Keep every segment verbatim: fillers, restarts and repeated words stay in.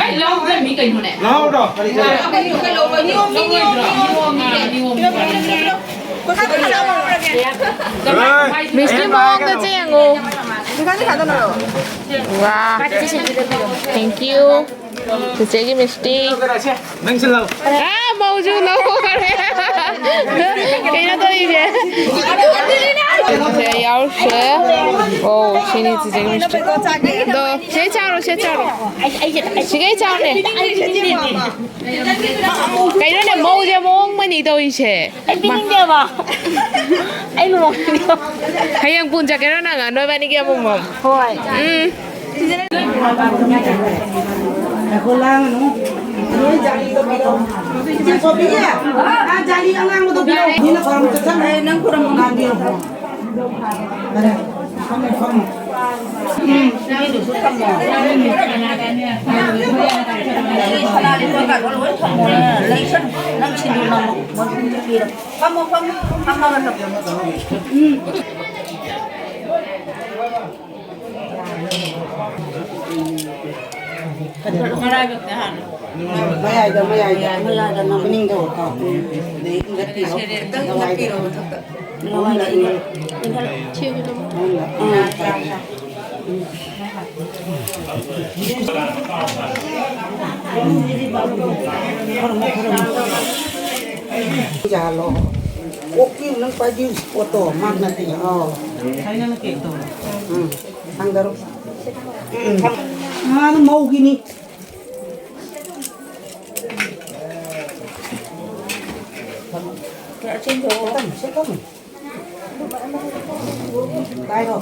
ꯑꯩ ꯂꯧꯗ꯭ꯔꯃꯤ ꯀꯩꯅꯣꯅꯦ꯫ ꯂꯧꯗ꯭ꯔꯣ? ꯃꯤꯁꯀꯤ ꯃꯑꯣꯡꯗ ꯆꯦꯡꯉꯨ꯫ ꯋꯥ꯫ Thank you꯫ ꯆꯤꯆꯦꯒꯤ ꯃꯤꯁꯇꯤ꯫ ꯅꯪꯁꯨ ꯂꯧ꯫ ꯑꯥ, ꯃꯧꯁꯨ ꯂꯧꯈꯔꯦ꯫ ꯀꯩꯅꯣ ꯇꯧꯔꯤꯁꯦ? ꯁꯦ ꯌꯥꯎꯔꯁꯦ꯫ ꯑꯣ, ꯁꯤꯅꯤ ꯆꯤꯆꯦꯒꯤ ꯃꯤꯁꯇꯤ꯫ ꯑꯗꯣ ꯁꯤ ꯆꯥꯔꯣ, ꯁꯤ ꯆꯥꯔꯣ꯫ ꯁꯤꯒꯩ ꯆꯥꯔꯣꯅꯦ꯫ ꯀꯩꯅꯣꯅꯦ, ꯃꯧꯁꯦ ꯃꯑꯣꯡ ꯑꯃꯅꯤ ꯇꯧꯔꯤꯁꯦ꯫ ꯑꯩ ꯄꯤꯅꯤꯡꯗꯦꯕ꯫ ꯑꯩ ꯂꯨꯍꯣꯡꯅꯤꯡꯗꯦꯕ꯫ ꯍꯌꯦꯡ ꯄꯨꯟ ꯆꯠꯀꯦꯔꯣ ꯅꯪ? ꯅꯣꯏꯕꯥꯅꯤꯒꯤ ꯑꯃꯃꯝ꯫ ꯍꯣꯏ꯫ ꯎꯝ꯫ ꯉꯥꯏꯈꯣ, ꯂꯥꯡꯒꯅꯨ꯫ ꯅꯣꯏ ꯖꯥꯂꯤꯗꯣ ꯄꯤꯔꯛꯑꯣ꯫ ꯏꯆꯦ ꯁꯣꯐꯤꯌꯥ, ꯑꯥ, ꯖꯥꯂꯤ ꯑꯉꯥꯡꯕꯗꯣ ꯄꯤꯔꯛꯑꯣ꯫ ꯃꯤꯅ ꯈꯣꯏꯔꯝꯕ ꯆꯠꯁꯟꯈ꯭ꯔꯦ꯫ ꯅꯪ ꯈꯣꯏꯔꯝꯕ ꯉꯥꯡꯕꯤꯔꯣ꯫ ꯐꯔꯦ꯫ ꯐꯝꯃꯣ, ꯐꯝꯃꯣ꯫ ꯎꯝ꯫ ꯅꯪꯒꯤꯗꯨꯁꯨ ꯊꯝꯃꯣ꯫ ꯅꯪꯒꯤ ꯁꯅꯥ ꯂꯤꯛꯀꯣꯟꯒꯗꯣ ꯂꯣꯏ ꯊꯝꯃꯣ꯫ ꯂꯩꯁꯟ-, ꯅꯪ ꯁꯤꯡꯖꯨ ꯅꯝꯃꯣ꯫ ꯃꯣꯏ ꯄꯤꯔꯣ꯫ ꯐꯝꯃꯣ, ꯐꯝꯃꯣ꯫ ꯐꯝꯃꯒ ꯇꯧ꯫ ꯎꯝ꯫ ꯃꯌꯥꯏꯗ, ꯃꯌꯥꯏꯗ꯫ ꯃꯌꯥꯏꯗ ꯅꯝ-, ꯃꯅꯤꯡꯗ ꯑꯣꯏꯔꯣ꯫ ꯎꯝ꯫ ꯑꯗꯩ ꯏꯟꯈꯠꯄꯤꯔꯣ꯫ ꯁꯦꯔꯦꯠꯇꯪ ꯏꯟꯈꯠꯄꯤꯔꯣ ꯃꯊꯛꯇ꯫ ꯂꯋꯥꯏꯗ ꯏꯟꯈꯠ-, ꯏꯟꯈꯠ-, ꯎꯝ꯫ ꯌꯥꯍꯜꯂꯣ꯫ ꯑꯣꯛꯀꯤ ꯅꯪ ꯄꯥꯏꯕꯤꯌꯨ ꯄꯣꯠꯇꯣ, ꯃꯥ ꯅꯠꯇꯦ꯫ ꯑꯥꯎ꯫ ꯎꯝ꯫ ꯊꯥꯡꯗꯔꯣ꯫ ꯎꯝ꯫ ꯃꯥꯅ ꯃꯧꯒꯤꯅꯤ꯫ ꯄꯥꯏꯔꯣ꯫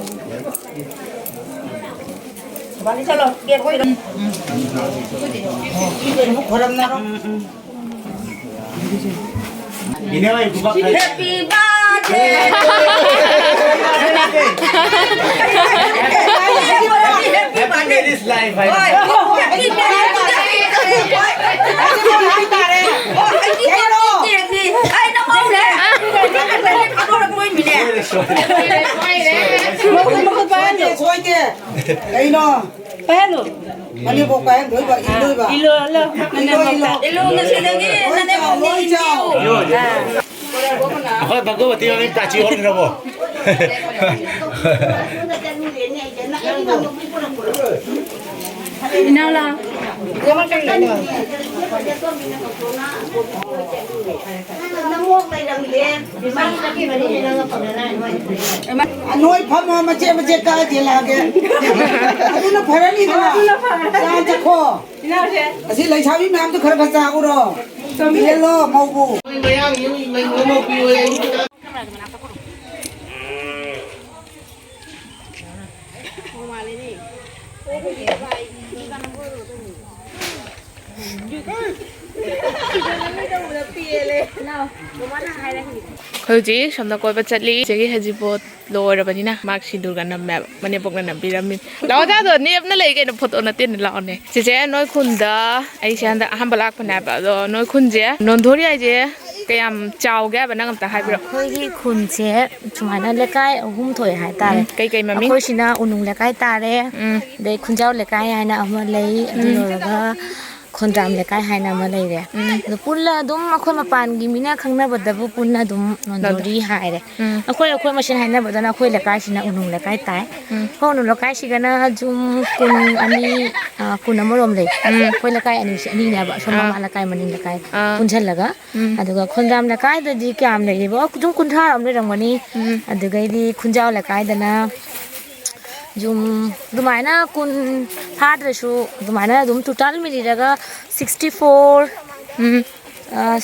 ꯕꯥꯂꯤ ꯆꯠꯂꯣ, ꯒꯦꯠ ꯑꯣꯏꯔꯣ꯫ ꯎꯝ, ꯎꯝ꯫ ꯈꯣꯏꯔꯝꯅꯔꯣ꯫ ꯎꯝ, ꯎꯝ꯫ Happy birthday. Happy birthday. This life, I know. Happy birthday. ꯑꯩ ꯅꯪꯉꯣꯟꯗ ꯀꯩꯅꯣ ꯇꯧꯔꯛꯇꯣꯏꯃꯤꯅꯦ꯫ ꯃꯈꯨꯠ, ꯃꯈꯨꯠ ꯄꯥꯏꯍꯜꯂꯨ꯫ ꯁꯣꯏꯗꯦ꯫ ꯀꯩꯅꯣ? ꯄꯥꯏꯍꯜꯂꯨ꯫ ꯃꯅꯦꯝꯕꯣꯛ ꯄꯥꯏꯍꯟꯗꯣꯏꯕ, ꯏꯟꯗꯣꯏꯕ꯫ ꯏꯜꯂꯨ, ꯏꯜꯂꯨ꯫ ꯏꯜꯂꯨ, ꯏꯜꯂꯨ꯫ ꯏꯜꯂꯨ, ꯉꯁꯤꯗꯒꯤ ꯅꯅꯦꯝꯕꯣꯛꯅ ꯏꯟꯕꯤꯌꯨ꯫ ꯑꯩꯈꯣꯏ ꯚꯒꯋꯇꯤ ꯃꯃꯤꯡ ꯄ꯭ꯔꯥꯆꯤ ꯑꯣꯟꯈ꯭ꯔꯕꯣ? ꯏꯅꯥꯎ ꯂꯥꯎ꯫ ꯅꯣꯏ ꯐꯝꯃꯣ, ꯃꯆꯦꯠ ꯃꯆꯦꯠ ꯀꯛꯑ ꯊꯤꯜꯂꯛꯑꯒꯦ꯫ ꯑꯗꯨꯅ ꯐꯔꯅꯤꯗꯅ꯫ ꯑꯗꯨꯅ ꯐꯔꯦ꯫ ꯆꯥ ꯆꯠꯈꯣ꯫ ꯏꯅꯥꯎꯁꯦ꯫ ꯑꯁꯤ ꯂꯩꯁꯥꯕꯤ ꯃꯌꯥꯝꯗꯨ ꯈꯔ ꯈꯔ ꯆꯥꯎꯔꯣ꯫ ꯆꯨꯝꯃꯤ꯫ ꯌꯦꯜꯂꯣ ꯃꯧꯕꯨ꯫ ꯑꯩꯈꯣꯏ ꯍꯧꯖꯤꯛ ꯁꯣꯝꯗ ꯀꯣꯏꯕ ꯆꯠꯂꯤ꯫ ꯏꯆꯦꯒꯤ ꯍꯩꯖꯤꯡꯄꯣꯠ ꯂꯣꯏꯔꯕꯅꯤꯅ ꯃꯥꯛ ꯁꯤꯟꯗꯨꯔꯒ ꯅꯝꯃꯦꯕ꯫ ꯃꯅꯦꯝꯄꯣꯛꯅ ꯅꯝꯕꯤꯔꯝꯃꯤꯅꯦ꯫ ꯂꯥꯛꯑꯣꯗ ꯑꯗꯣ, ꯅꯦꯞꯅ ꯂꯩ ꯀꯩꯅꯣ, ꯐꯣꯇꯣ ꯅꯠꯇꯦꯅ, ꯂꯥꯛꯑꯣꯅꯦ꯫ ꯆꯦꯆꯦ, ꯅꯣꯏ ꯈꯨꯟꯗ ꯑꯩꯁꯦ ꯍꯟꯗꯛ ꯑꯍꯥꯟꯕ ꯂꯥꯛꯄꯅꯦ ꯍꯥꯏꯕ꯫ ꯑꯗꯣ ꯅꯣꯏ ꯈꯨꯟꯁꯦ ꯅꯣꯟꯊꯣꯔꯤ ꯍꯥꯏꯁꯦ ꯀꯌꯥꯝ ꯆꯥꯎꯒꯦ ꯍꯥꯏꯕ, ꯅꯪ ꯑꯝꯇ ꯍꯥꯏꯕꯤꯔꯛꯑꯣ꯫ ꯑꯩꯈꯣꯏꯒꯤ ꯈꯨꯟꯁꯦ ꯁꯨꯃꯥꯏꯅ ꯂꯩꯀꯥꯏ ꯑꯍꯨꯝ ꯊꯣꯛꯑꯦ ꯍꯥꯏꯇꯥꯔꯦ꯫ ꯎꯝ, ꯀꯩ ꯀꯩ ꯃꯃꯤꯡ? ꯑꯩꯈꯣꯏꯁꯤꯅ ꯎꯅꯨꯡ ꯂꯩꯀꯥꯏ ꯇꯥꯔꯦ꯫ ꯎꯝ꯫ ꯑꯗꯩ ꯈꯨꯟꯖꯥꯎ ꯂꯩꯀꯥꯏ ꯍꯥꯏꯅ ꯑꯃ ꯂꯩ꯫ ꯑꯗꯨ ꯎꯝ꯫ ꯂꯣꯏꯔꯒ ꯈꯣꯟꯗ꯭ꯔꯥꯝ ꯂꯩꯀꯥꯏ ꯍꯥꯏꯅ ꯑꯃ ꯂꯩꯔꯦ꯫ ꯎꯝ꯫ ꯑꯗꯨ ꯄꯨꯜꯂ ꯑꯗꯨꯝ ꯑꯩꯈꯣꯏ ꯃꯄꯥꯟꯒꯤ ꯃꯤꯅ ꯈꯪꯅꯕꯗꯕꯨ ꯄꯨꯟꯅ ꯑꯗꯨꯝ ꯅꯣꯟꯗꯣꯔꯤ ꯍꯥꯏꯔꯦ꯫ ꯎꯝ꯫ ꯑꯩꯈꯣꯏ, ꯑꯩꯈꯣꯏ ꯃꯁꯦꯟ ꯍꯥꯏꯅꯕꯗꯅ ꯑꯩꯈꯣꯏ ꯂꯩꯀꯥꯏꯁꯤꯅ ꯎꯅꯨꯡ ꯂꯩꯀꯥꯏ ꯇꯥꯏ꯫ ꯎꯝ꯫ ꯑꯩꯈꯣꯏ ꯎꯅꯨꯡ ꯂꯩꯀꯥꯏꯁꯤꯒꯅ ꯌꯨꯝ ꯀꯨꯟ ꯑꯅꯤ, ꯑ, ꯀꯨꯟ ꯑꯃꯔꯣꯝ ꯂꯩ꯫ ꯎꯝ꯫ ꯑꯩꯈꯣꯏ ꯂꯩꯀꯥꯏ ꯑꯅꯤꯁꯦ ꯑꯅꯤꯅꯦꯕ, ꯑꯁꯣꯝ ꯑꯥ꯫ ꯃꯃꯥꯡ ꯂꯩꯀꯥꯏ, ꯃꯅꯤꯡ ꯂꯩꯀꯥꯏ ꯑꯥ꯫ ꯄꯨꯟꯁꯤꯜꯂꯒ꯫ ꯎꯝ꯫ ꯑꯗꯨꯒ ꯈꯣꯟꯗ꯭ꯔꯥꯝ ꯂꯩꯀꯥꯏꯗꯗꯤ ꯀꯌꯥꯝ ꯂꯩꯔꯤꯕꯣ? ꯑꯗꯨꯝ ꯀꯨꯟꯊ꯭ꯔꯥ ꯔꯣꯝ ꯂꯩꯔꯝꯒꯅꯤ꯫ ꯎꯝ꯫ ꯑꯗꯨꯒꯩꯗꯤ ꯈꯨꯟꯖꯥꯎ ꯂꯩꯀꯥꯏꯗꯅ ꯌꯨꯝ ꯑꯗꯨꯃꯥꯏꯅ ꯀꯨꯟ ꯐꯥꯗ꯭ꯔꯁꯨ ꯑꯗꯨꯃꯥꯏꯅ ꯑꯗꯨꯝ total ꯃꯤꯔꯤꯔꯒ sixty four꯫ ꯎꯝ꯫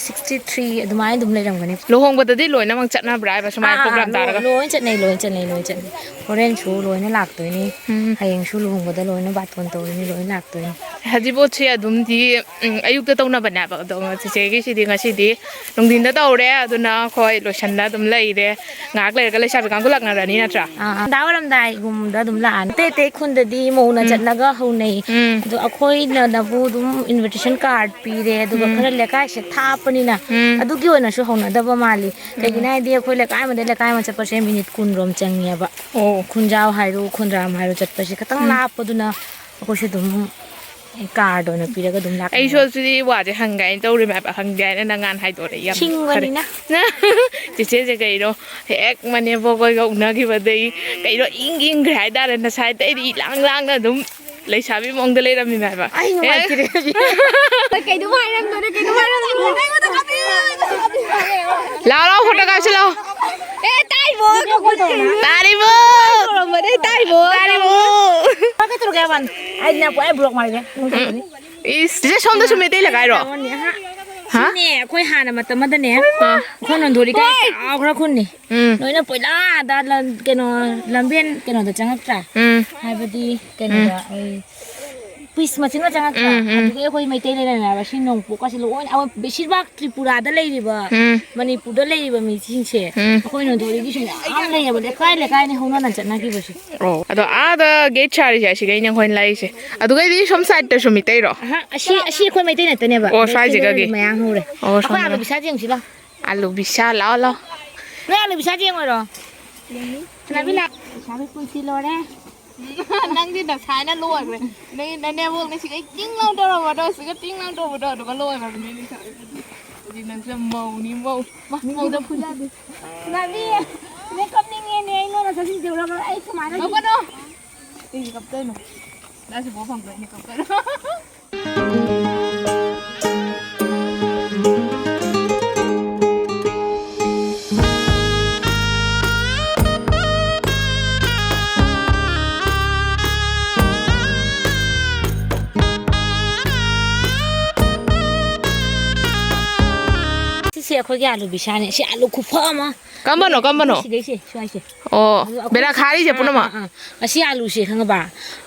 ꯁꯤꯛꯁꯇꯤ ꯊ꯭ꯔꯤ ꯑꯗꯨꯃꯥꯏꯅ ꯑꯗꯨꯝ ꯂꯩꯔꯝꯒꯅꯤ꯫ ꯂꯨꯍꯣꯡꯕꯗꯗꯤ ꯂꯣꯏꯅꯃꯛ ꯆꯠꯅꯕ꯭ꯔꯥ ꯍꯥꯏꯕ, ꯁꯨꯃꯥꯏꯅ ꯑꯥ, ꯑꯥ, ꯄ꯭ꯔꯣꯒ꯭ꯔꯥꯝ ꯂꯣꯏ-, ꯇꯥꯔꯒ? ꯂꯣꯏ ꯆꯠꯅꯩ, ꯂꯣꯏ ꯆꯠꯅꯩ, ꯂꯣꯏ ꯆꯠꯅꯩ꯫ ꯍꯣꯔꯦꯟꯁꯨ ꯂꯣꯏꯅ ꯂꯥꯛꯇꯣꯏꯅꯤ꯫ ꯎꯝ꯫ ꯍꯌꯦꯡꯁꯨ ꯂꯨꯍꯣꯡꯕꯗ ꯂꯣꯏꯅ ꯕꯥꯇꯣꯟ ꯇꯧꯔꯤꯅꯤ, ꯂꯣꯏ ꯂꯥꯛꯇꯣꯏꯅꯤ꯫ ꯍꯖꯤꯕꯣꯠꯁꯦ ꯑꯗꯨꯝꯗꯤ, ꯎꯝ, ꯑꯌꯨꯛꯇ ꯇꯧꯅꯕꯅꯦꯕ꯫ ꯑꯗꯣ ꯆꯤꯆꯦꯒꯤꯁꯤꯗꯤ ꯉꯁꯤꯗꯤ ꯅꯨꯡꯊꯤꯟꯗ ꯇꯧꯔꯦ꯫ ꯑꯗꯨꯅ ꯑꯩꯈꯣꯏ ꯂꯣꯏꯁꯟꯅ ꯑꯗꯨꯝ ꯂꯩꯔꯦ꯫ ꯉꯥꯏꯍꯥꯛ ꯂꯩꯔꯒ ꯂꯩꯁꯥꯕꯤ ꯀꯥꯡꯈꯠꯂꯛꯅꯔꯅꯤ ꯅꯠꯇ꯭ꯔꯥ? ꯑꯥ, ꯑꯥ꯫ ꯅꯨꯡꯗꯥꯡꯋꯥꯏꯔꯝꯗꯥꯏꯒꯨꯝꯗ ꯑꯗꯨꯝ ꯂꯥꯛꯑꯅꯤ꯫ ꯑꯇꯩ ꯑꯇꯩ ꯈꯨꯟꯗꯗꯤ ꯃꯧꯅ ꯎꯝ꯫ ꯆꯠꯂꯒ ꯍꯧꯅꯩ꯫ ꯎꯝ꯫ ꯑꯗꯣ ꯑꯩꯈꯣꯏꯅꯅꯕꯨ ꯑꯗꯨꯝ invitation card ꯄꯤꯔꯦ, ꯑꯗꯨꯒ ꯎꯝ꯫ ꯈꯔ ꯂꯩꯀꯥꯏꯁꯦ ꯊꯥꯞꯄꯅꯤꯅ ꯎꯝ꯫ ꯑꯗꯨꯒꯤ ꯑꯣꯏꯅꯁꯨ ꯍꯧꯅꯗꯕ ꯃꯥꯜꯂꯤ꯫ ꯎꯝ꯫ ꯀꯩꯒꯤꯅꯣ ꯍꯥꯏꯗꯤ ꯑꯩꯈꯣꯏ ꯂꯩꯀꯥꯏ ꯑꯃꯗꯒꯤ ꯂꯩꯀꯥꯏ ꯑꯃ ꯆꯠꯄꯁꯦ ꯃꯤꯅꯤꯠ ꯀꯨꯟꯔꯣꯝ ꯆꯪꯉꯦꯕ꯫ ꯑꯣ꯫ ꯈꯨꯟꯖꯥꯎ ꯍꯥꯏꯔꯣ, ꯈꯨꯟꯗ꯭ꯔꯥꯝ ꯍꯥꯏꯔꯣ, ꯆꯠꯄꯁꯦ ꯈꯤꯇꯪ ꯎꯝ꯫ ꯂꯥꯞꯄꯗꯨꯅ ꯑꯩꯈꯣꯏꯁꯨ ꯑꯗꯨꯝ card ꯑꯣꯏꯅ ꯄꯤꯔꯒ ꯑꯗꯨꯝ ꯂꯥꯛꯅꯩ꯫ ꯑꯩꯁꯨ ꯑꯗꯨꯗꯤ ꯋꯥꯁꯦ ꯍꯪꯒꯦ ꯍꯥꯏꯅ ꯇꯧꯔꯤꯃꯦꯕ, ꯍꯪꯗꯦ ꯍꯥꯏꯅ ꯅꯪ ꯉꯥꯟ ꯍꯥꯏꯗꯣꯔꯛꯑꯦ, ꯌꯥꯝ ꯐꯔꯦ꯫ ꯁꯤꯡꯕꯅꯤꯅ꯫ ꯆꯦꯆꯦꯁꯦ ꯀꯩꯅꯣ, ꯍꯦꯛ ꯃꯅꯦꯝꯕꯣꯛ ꯍꯣꯏꯒ ꯎꯅꯈꯤꯕꯗꯩ ꯀꯩꯅꯣ ꯏꯪ ꯏꯪꯈ꯭ꯔꯦ ꯍꯥꯏꯇꯥꯔꯦ, ꯉꯁꯥꯏꯗꯩꯗꯤ ꯏꯂꯥꯡ ꯂꯥꯡꯅ ꯑꯗꯨꯝ ꯂꯩꯁꯥꯕꯤ ꯃꯑꯣꯡꯗ ꯂꯩꯔꯝꯃꯤꯅꯦ ꯍꯥꯏꯕ꯫ ꯑꯩ ꯅꯨꯡꯉꯥꯏꯇ꯭ꯔꯦ ꯍꯧꯖꯤꯛ꯫ ꯀꯩꯅꯣꯝ ꯍꯥꯏꯔꯝꯗꯣꯔꯦ, ꯀꯩꯅꯣꯝ ꯍꯥꯏꯔꯝꯗꯣꯔꯦ꯫ ꯂꯥꯛꯑꯣ, ꯂꯥꯛꯑꯣ, ꯐꯣꯇꯣ ꯀꯥꯞꯁꯤ ꯂꯥꯛꯑꯣ꯫ ꯑꯦ, ꯇꯥꯏꯕꯣ꯫ ꯇꯥꯔꯤꯕꯣ? ꯇꯧꯔꯝꯕꯅꯦ, ꯇꯥꯏꯕꯣ꯫ ꯇꯥꯔꯤꯕꯣ? ꯀꯩꯗꯧꯔꯒꯦ ꯍꯥꯏꯕ? ꯑꯩ ꯅꯪ ꯄꯨꯔꯥ block ꯃꯥꯜꯂꯦ꯫ ꯏꯁ, ꯆꯦ, ꯁꯣꯝꯗꯁꯨ ꯃꯩꯇꯩ ꯂꯩꯀꯥꯏꯔꯣ? ꯍꯥ? ꯁꯤꯅꯦ, ꯑꯩꯈꯣꯏ ꯍꯥꯟꯅ ꯃꯇꯝ ꯑꯃꯗꯅꯦ, ꯑꯥ꯫ ꯑꯩꯈꯣꯏ ꯅꯣꯟꯊꯣꯔꯤ ꯀꯥꯏ ꯆꯥꯎꯈ꯭ꯔ ꯈꯨꯟꯅꯤ꯫ ꯎꯝ꯫ ꯅꯣꯏꯅ ꯄꯣꯏꯂꯥꯗ ꯂꯝ-, ꯀꯩꯅꯣ, ꯂꯝꯕꯦꯟ ꯀꯩꯅꯣꯗ ꯆꯪꯉꯛꯇ꯭ꯔꯥ? ꯎꯝ꯫ ꯍꯥꯏꯕꯗꯤ ꯀꯩꯅꯣꯗ, ꯎꯝ꯫ ꯑꯩ ꯄꯤꯁ ꯃꯆꯤꯟ ꯃꯆꯥ ꯉꯥꯛꯇ꯭ꯔꯥ? ꯎꯝ, ꯎꯝ꯫ ꯑꯗꯨꯗꯒꯤ ꯑꯩꯈꯣꯏ ꯃꯩꯇꯩ ꯂꯩꯔꯝꯃꯦꯕ꯫ ꯁꯤ ꯅꯣꯡꯄꯣꯛꯀꯁꯤ ꯂꯣꯏꯅ, ꯑꯩꯈꯣꯏ ꯕꯦꯁꯤꯔꯕꯥꯒ ꯇ꯭ꯔꯤꯄꯨꯔꯥꯗ ꯂꯩꯔꯤꯕ, ꯎꯝ꯫ ꯃꯅꯤꯄꯨꯔꯗ ꯂꯩꯔꯤꯕ ꯃꯤꯁꯤꯡꯁꯦ, ꯎꯝ꯫ ꯑꯩꯈꯣꯏ ꯅꯣꯟꯊꯣꯔꯤꯒꯤꯁꯨ ꯃꯌꯥꯝ ꯂꯩꯌꯦꯕ, ꯂꯩꯀꯥꯏ ꯂꯩꯀꯥꯏꯅꯤ ꯍꯧꯅꯅ ꯆꯠꯅꯈꯤꯕꯁꯦ꯫ ꯑꯣ, ꯑꯗꯣ ꯑꯥꯗ gate ꯁꯥꯔꯤꯁꯦ ꯑꯁꯤꯒꯩꯅꯦ ꯑꯩꯈꯣꯏꯅ ꯂꯥꯛꯏꯁꯦ꯫ ꯑꯗꯨꯒꯩꯗꯤ ꯁꯣꯝ side ꯇꯁꯨ ꯃꯤꯇꯩꯔꯣ? ꯑꯍ, ꯑꯁꯤ, ꯑꯁꯤ ꯑꯩꯈꯣꯏ ꯃꯩꯇꯩ ꯅꯠꯇꯅꯦꯕ꯫ ꯑꯣ, ꯃꯩꯇꯩ ꯁ꯭ꯋꯥꯏꯁꯤꯒꯒꯤ? ꯃꯌꯥꯝ ꯍꯧꯔꯦ꯫ ꯑꯣ, ꯑꯩꯈꯣꯏ ꯁꯣꯝꯗ꯫ ꯑꯥꯂꯨ ꯕꯤꯁꯥꯁꯦ ꯌꯦꯡꯉꯨꯁꯤ ꯂꯥꯎ꯫ ꯑꯥꯂꯨ ꯕꯤꯁꯥ, ꯂꯥꯛꯑꯣ, ꯂꯥꯛꯑꯣ꯫ ꯅꯣꯏ ꯑꯥꯂꯨ ꯕꯤꯁꯥꯁꯦ ꯌꯦꯡꯉꯣꯏꯔꯣ? ꯁꯅꯥꯕꯤ ꯂꯥꯛ-, ꯂꯩꯁꯥꯕꯤ ꯄꯨꯟꯁꯤ ꯂꯣꯏꯔꯦ꯫ ꯅꯪꯗꯤ ꯅꯁꯥꯏꯅ ꯂꯣꯏꯈ꯭ꯔꯦ꯫ ꯅꯪ ꯅꯅꯦꯝꯕꯣꯛꯅ ꯁꯤꯒ ꯇꯤꯡ ꯂꯥꯎ ꯇꯧꯔꯝꯕꯗꯣ, ꯁꯤꯒ ꯇꯤꯡ ꯂꯥꯎ ꯇꯧꯕꯗꯣ, ꯑꯗꯨꯒ ꯂꯣꯏꯈ꯭ꯔꯕꯅꯤ ꯅꯪ꯫ ꯍꯧꯖꯤꯛ ꯅꯪꯁꯦ ꯃꯧꯅꯤ, ꯃꯧ꯫ ꯃꯥ, ꯃꯧꯗ ꯐꯨꯖꯗꯦ꯫ ꯁꯅꯥꯕꯤ, ꯅꯪ ꯀꯞꯅꯤꯡꯉꯦꯅꯦ, ꯑꯩꯉꯣꯟꯗ ꯆꯠꯁꯤꯟ ꯇꯧꯔꯒ ꯑꯩ ꯀꯃꯥꯏꯅ ꯀꯞꯀꯅꯣ꯫ ꯀꯩꯒꯤ ꯀꯞꯇꯣꯏꯅꯣ? ꯅꯪꯁꯨ ꯄꯣꯛ ꯐꯪꯕ꯭ꯔꯥ? ꯑꯩꯅ ꯀꯞꯀꯅꯣ꯫ ꯑꯩꯈꯣꯏꯒꯤ ꯑꯥꯂꯨ ꯕꯤꯁꯥꯅꯦ꯫ ꯁꯤ ꯑꯥꯂꯨ ꯈꯨꯐ ꯑꯃ꯫ ꯀꯝꯕꯅꯣ, ꯀꯝꯕꯅꯣ? ꯁꯤꯗꯩꯁꯦ, ꯁ꯭ꯋꯥꯏꯁꯦ꯫ ꯑꯣ, ꯑꯗꯨ ꯑꯩꯈꯣꯏ ꯕꯦꯔꯥ ꯈꯥꯔꯤꯁꯦ ꯑꯥ, ꯄꯨꯝꯅꯃꯛ? ꯑꯥ, ꯑꯥ꯫ ꯑꯁꯤ ꯑꯥꯂꯨꯁꯦ ꯈꯪꯉꯕ?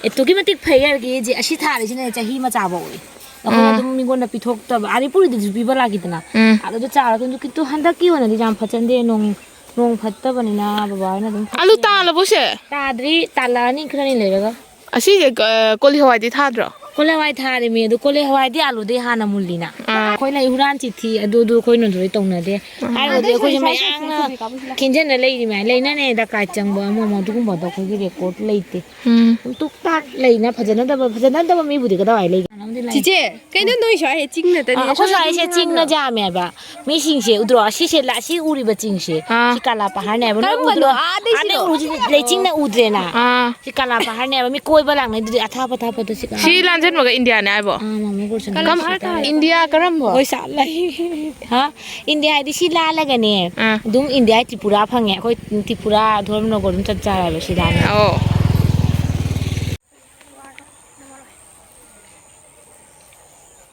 ꯑꯦꯇꯨꯛꯀꯤ ꯃꯇꯤꯛ ꯐꯩ ꯍꯥꯏꯔꯒꯦ꯫ ꯁꯤ, ꯑꯁꯤ ꯊꯥꯔꯤꯁꯤꯅ ꯆꯍꯤ ꯑꯃ ꯆꯥꯕ ꯑꯣꯏ꯫ ꯑꯩꯈꯣꯏꯅ ꯑꯥ꯫ ꯑꯗꯨꯝ ꯃꯤꯉꯣꯟꯗ ꯄꯤꯊꯣꯛꯇꯕ꯫ ꯑꯥ, ꯎꯔꯤꯗꯨꯁꯨ ꯄꯤꯕ ꯂꯥꯛꯈꯤꯗꯅ꯫ ꯎꯝ꯫ ꯑꯗꯨꯗ ꯆꯥꯔꯒ ꯑꯗꯨ ꯀꯤꯟꯇꯨ ꯍꯟꯗꯛꯀꯤ ꯑꯣꯏꯅꯗꯤ ꯌꯥꯝ ꯐꯠꯆꯟꯗꯦ꯫ ꯅꯣꯡ, ꯅꯣꯡ ꯐꯠꯇꯕꯅꯤꯅ ꯕꯕꯥ ꯍꯣꯏꯅ ꯑꯗꯨꯝ ꯑꯥꯂꯨ ꯐꯠꯇꯦ꯫ ꯇꯥꯜꯂꯕꯣ ꯁꯦ? ꯇꯥꯗ꯭ꯔꯤ, ꯇꯥꯜꯂꯛꯑꯅꯤ ꯈꯔꯅꯤ ꯂꯩꯔꯒ꯫ ꯑꯁꯤꯁꯦ, ꯑ, ꯀꯣꯂꯤ ꯍꯋꯥꯏꯗꯤ ꯊꯥꯗ꯭ꯔꯣ? ꯀꯣꯂꯤ ꯍꯋꯥꯏ ꯊꯥꯔꯤꯃꯤ, ꯑꯗꯨ ꯀꯣꯂꯤ ꯍꯋꯥꯏꯗꯤ ꯑꯥꯂꯨꯗꯩ ꯍꯥꯟꯅ ꯃꯨꯜꯂꯤꯅ꯫ ꯑꯥ꯫ ꯑꯩꯈꯣꯏꯅ ꯍꯨꯔꯥꯟ ꯆꯤꯊꯤ ꯑꯗꯨ, ꯑꯗꯨ ꯑꯩꯈꯣꯏꯅ ꯂꯣꯏ ꯇꯧꯅꯗꯦ꯫ ꯑꯥ꯫ ꯍꯥꯏꯔꯨꯔꯗꯤ ꯑꯩꯈꯣꯏꯁꯦ ꯃꯌꯥꯝꯅ ꯀꯤꯟꯖꯟꯅ ꯂꯩꯔꯤꯃꯤ꯫ ꯂꯩꯅꯅꯦ ꯗꯔꯀꯥꯔ ꯆꯪꯕ ꯑꯃ ꯑꯃ ꯑꯗꯨꯒꯨꯝꯕꯗꯣ ꯑꯩꯈꯣꯏꯒꯤ ꯔꯦꯀꯣꯔꯠ ꯂꯩꯇꯦ꯫ ꯎꯝ꯫ ꯑꯗꯨꯝ ꯇꯨꯛ ꯇꯥꯛ ꯂꯩꯅ ꯐꯖꯅꯗꯕ, ꯐꯖꯅꯗꯕ ꯃꯤꯕꯨꯗꯤ ꯀꯗꯥꯏ ꯂꯩꯒꯦ? ꯆꯤꯆꯦ, ꯀꯩꯅꯣ ꯅꯣꯏ ꯁ꯭ꯋꯥꯏ ꯆꯤꯡ ꯅꯠꯇꯅꯤ? ꯑꯥ, ꯑꯩꯈꯣꯏ ꯁ꯭ꯋꯥꯏꯁꯦ ꯆꯤꯡꯅ ꯌꯥꯝꯃꯦꯕ꯫ ꯃꯤꯁꯤꯡꯁꯦ ꯎꯗ꯭ꯔꯣ? ꯑꯁꯤꯁꯦ ꯂ-, ꯑꯁꯤ ꯎꯔꯤꯕ ꯆꯤꯡꯁꯦ, ꯑꯥ꯫ ꯁꯤ ꯀꯥꯂꯥ ꯄꯍꯥꯔꯅꯦ ꯍꯥꯏꯕ꯫ ꯅꯣꯏ ꯀꯔꯝꯕꯅꯣ? ꯎꯗ꯭ꯔꯣ? ꯑꯥꯗꯩ ꯑꯥ, ꯅꯣꯏ ꯁꯤꯔꯣ? ꯎꯔꯤꯁꯤ ꯂꯩꯆꯤꯟꯅ ꯎꯗ꯭ꯔꯦꯅ? ꯑꯥ꯫ ꯁꯤ ꯀꯥꯂꯥ ꯄꯍꯥꯔꯅꯦ ꯍꯥꯏꯕ꯫ ꯃꯤ ꯀꯣꯏꯕ ꯂꯥꯛꯅꯩꯗꯨꯗꯤ ꯑꯊꯥꯞ ꯑꯊꯥꯞꯄꯗ ꯁꯤ ꯀꯥꯂꯥ ꯁꯤ ꯂꯥꯟꯖꯟꯕꯒ ꯏꯟꯗꯤꯌꯥꯅꯦ ꯍꯥꯏꯕꯣ? ꯑꯥ, ꯃꯥꯃꯣ ꯒꯣꯜꯁꯟ ꯀꯥꯂꯥ ꯀꯝ-, ꯄꯍꯥꯔ ꯇꯥꯔꯦ꯫ ꯏꯟꯗꯤꯌꯥ ꯀꯔꯝꯕ? ꯍꯣꯏ, ꯁꯥꯠ ꯂꯩ꯫ ꯍꯥ? ꯏꯟꯗꯤꯌꯥ ꯍꯥꯏꯗꯤ ꯁꯤ ꯂꯥꯜꯂꯒꯅꯦ, ꯑꯥ꯫ ꯑꯗꯨꯝ ꯏꯟꯗꯤꯌꯥ ꯇ꯭ꯔꯤꯄꯨꯔꯥ ꯐꯪꯉꯦ꯫ ꯑꯩꯈꯣꯏ ꯇ꯭ꯔꯤꯄꯨꯔꯥ, ꯙꯣꯔꯃꯅꯒꯔ ꯑꯗꯨꯝ ꯆꯠ ꯆꯥꯔꯦꯕ ꯁꯤ ꯂꯥꯜꯂꯒ꯫ ꯑꯧ꯫